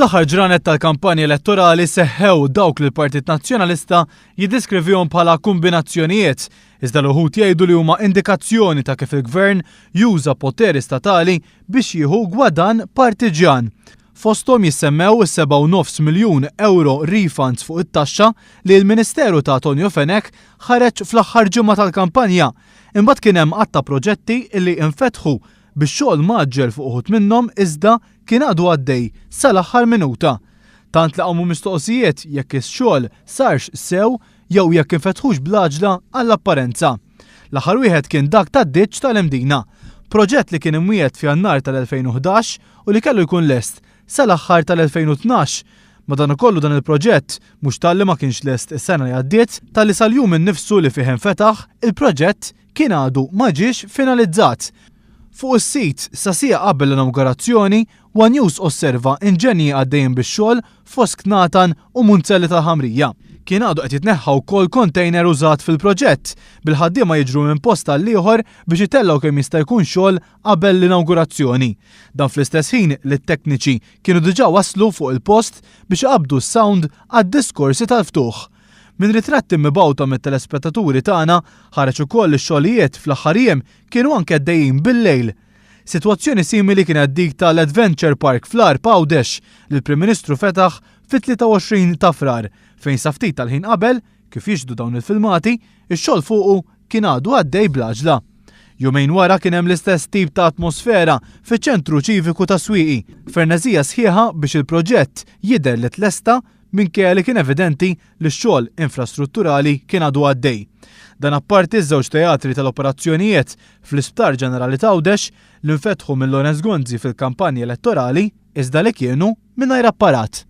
Fl-aħħar ġranet tal-kampanja elettorali seħħew dawk li l-Partit Nazzjonalista jiddeskrivihom bħala kumbinazzjonijiet, iżda l-uħud jgħidu li huma indikazzjoni ta' kif il-Gvern juża poteri statali biex jieħu gwadann partiġjan. Fosthom jissemmew is-7.5 miljun ewro refunds fuq it-taxxa li l-Ministeru ta' Tonio Fenech ħareġ fl-aħħar ġimgħa tal-kampanja. Imbagħad kien hemm għadd ta' proġetti li infetħu bix-xogħol mgħaġġel fuq uħud minnhom iżda kien għadu għaddej sal-aħħar minuta. Tant li qawmu mistoqsijiet jekk ix-xogħol sarx sew jew jekk infetħux bl-għaġla għall-apparenza. L-aħħar wieħed kien dak tad-ditch tal-Imdina. Proġett li kien imwiegħed f'Jannar tal-2011 u li kellu jkun lest sal-aħħar tal-2012. Madankollu dan il-proġett mhux talli ma kienx lest is-sena li għaddiet, talli sal-jum innifsu li fih infetaħ, il-proġett kien għadu ma ġiex finalizzat. Fuq is-sit, sa siegħa qabel l-inawgurazzjoni, One News osserva inġenji għaddejjin bix-xogħol fost knatan u munzelli tal-ħamrija. Kien għadu qed jitneħħa wkoll kontejner użat fil-proġett, bil-ħaddiema jiġru minn post għall-ieħor biex itellgħu kemm jista' jkun xogħol qabel l-inawgurazzjoni. Dan fl-istess ħin li t-tekniċi kienu diġà waslu fuq il-post biex iqabbdu s-sound għad-diskorsi tal-ftuħ. Minn ritratti mibgħuta mit-telespettaturi tagħna ħareġ ukoll li x-xogħlijiet fl-aħħar jiem kienu anke għaddejjin bil-lejl. Sitwazzjoni simili kienet dik ta' l-Adventure Park fl-Għarb Għawdex li l-Prim Ministru fetaħ fit-23 ta' Frar, fejn sa ftit tal-ħin qabel, kif jixhdu dawn il-filmati, ix-xogħol fuqu kien għadu għaddej bl-għaġla. Jumejn wara kien hemm l-istess tip ta' atmosfera fiċ-Ċentru Ċiviku tas-Swieqi, ferneżija sħiħa biex il-proġett jidher li tlesta minkejja li kien evidenti li x-xogħol infrastrutturali kien għadu għaddej. Dan apparti ż-żewġ teatri tal-operazzjonijiet fl-Isptar Ġenerali t'Għawdex li nfetħu minn Lawrence Gonzi fil-kampanja elettorali iżda li kienu mingħajr apparat.